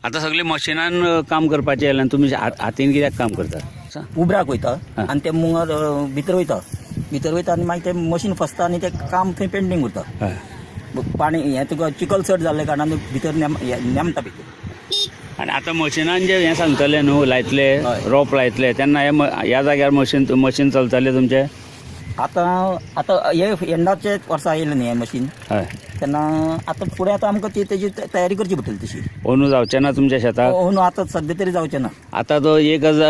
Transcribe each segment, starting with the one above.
आतां सगळें मशिनान काम करपाचें आयलें आनी तुमी हातीन कित्याक काम करतात? उबराक वयता हा. आनी ते मुंगर भितर वयता, भितर वयता आनी मागीर ते मशीन फसता आनी ते काम थंय पेंडींग उरता. हय. पाणी हें तुका चिखल चड जाल्ल्या कारणान भितर नेमता भितर. आनी आतां मशिनान जे हें सांगतले न्हू लायतले, हय. रोप लायतले तेन्ना हे ह्या जाग्यार मशीन मशीन चलतलें तुमचें? आतां आतां हे यंदाचे वर्सा येयलें न्ही हें मशीन. हय. तेन्ना आतां फुडें आतां आमकां ती तेजी तयारी करची पडटली तशी. अंदू जावचें ना तुमच्या शेताक? अंदू आतां सद्या तरी जावचें ना. आतां तो 1000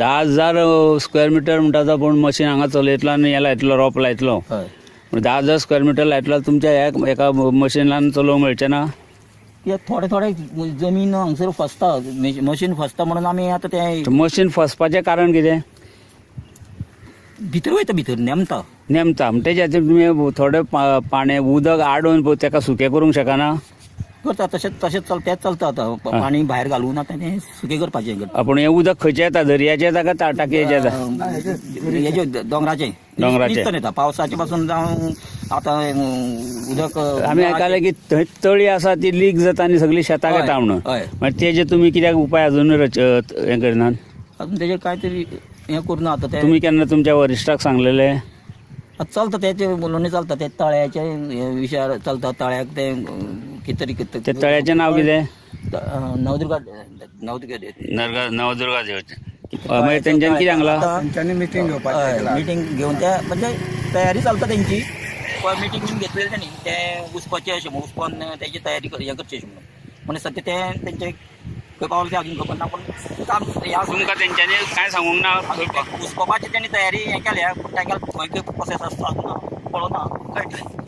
10,000 स्क्वेअर मिटर म्हणटा तो, पूण मशीन हांगा चलयतलो आनी हें लायतलो, रोप लायतलो. हय. 10,000 स्क्वेअर मिटर लायतलो, तुमच्या ह्या एका मशिनान चलोवंक मेळचें ना? ते थोडे थोडे जमीन हांगसर फसता, मशीन फसता म्हणून आमी आतां तें मशीन फसपाचें कारण कितें? भितर वयता, भितर नेमता. नेमता म्हणटा तेज्या खातीर तुमी थोडें पाणें उदक आडोवन तेका सुकें करूंक शकना? करता तशेंच, तशेंच चल, तेंच चलता आतां. पाणी भायर घालून आतां तें सुकें करपाचें करता. पूण हें उदक खंयचें येता, दर्याचें येता काय टाकयेचें येता? हेजे दोंगराचे. दोंगराचे. निस्तन येता पावसाचे पासून जावं आतां उदक. आमी आयकलें की थंय तळी आसा ती लीक जाता आनी सगळीं शेताक येता म्हणून. हय. मागीर तेजे तुमी कित्याक उपाय अजून हें करनात? अजून तेजेर कांय तरी हें करुना आतां तें. तुमी केन्ना तुमच्या वरिश्ठाक सांगलेलें? आतां चलता तेचे उलोवणें चलता, ते तळ्याचे हे विशयार चलता, तळ्याक ते कितें तरी कितें. ते तळ्याचें नांव कितें? नवदुर्गा, नवदुर्गा. नवदुर्गा देवचें. मागीर तेंच्यांनी कितें सांगलां? तेंच्यांनी मिटींग घेवपाचें. मिटींग घेवन ते म्हणजे तयारी चलता तेंची. मिटींग बीन घेतलेली तेणी, ते उसपाचें अशें म्हणून, उसपोन तेजी तयारी हें करचें अशें म्हणून. म्हणजे सद्या ते तेंचे खंय पावले ते अजून खबर ना, पूण काम हें आसा. तुमकां तेंच्यांनी कांय सांगूंक ना? उसपोवपाची तेणी तयारी हें केल्या, पूण तांकां खंय खंय प्रोसेस आसता अजून पळोवना, कळटलें.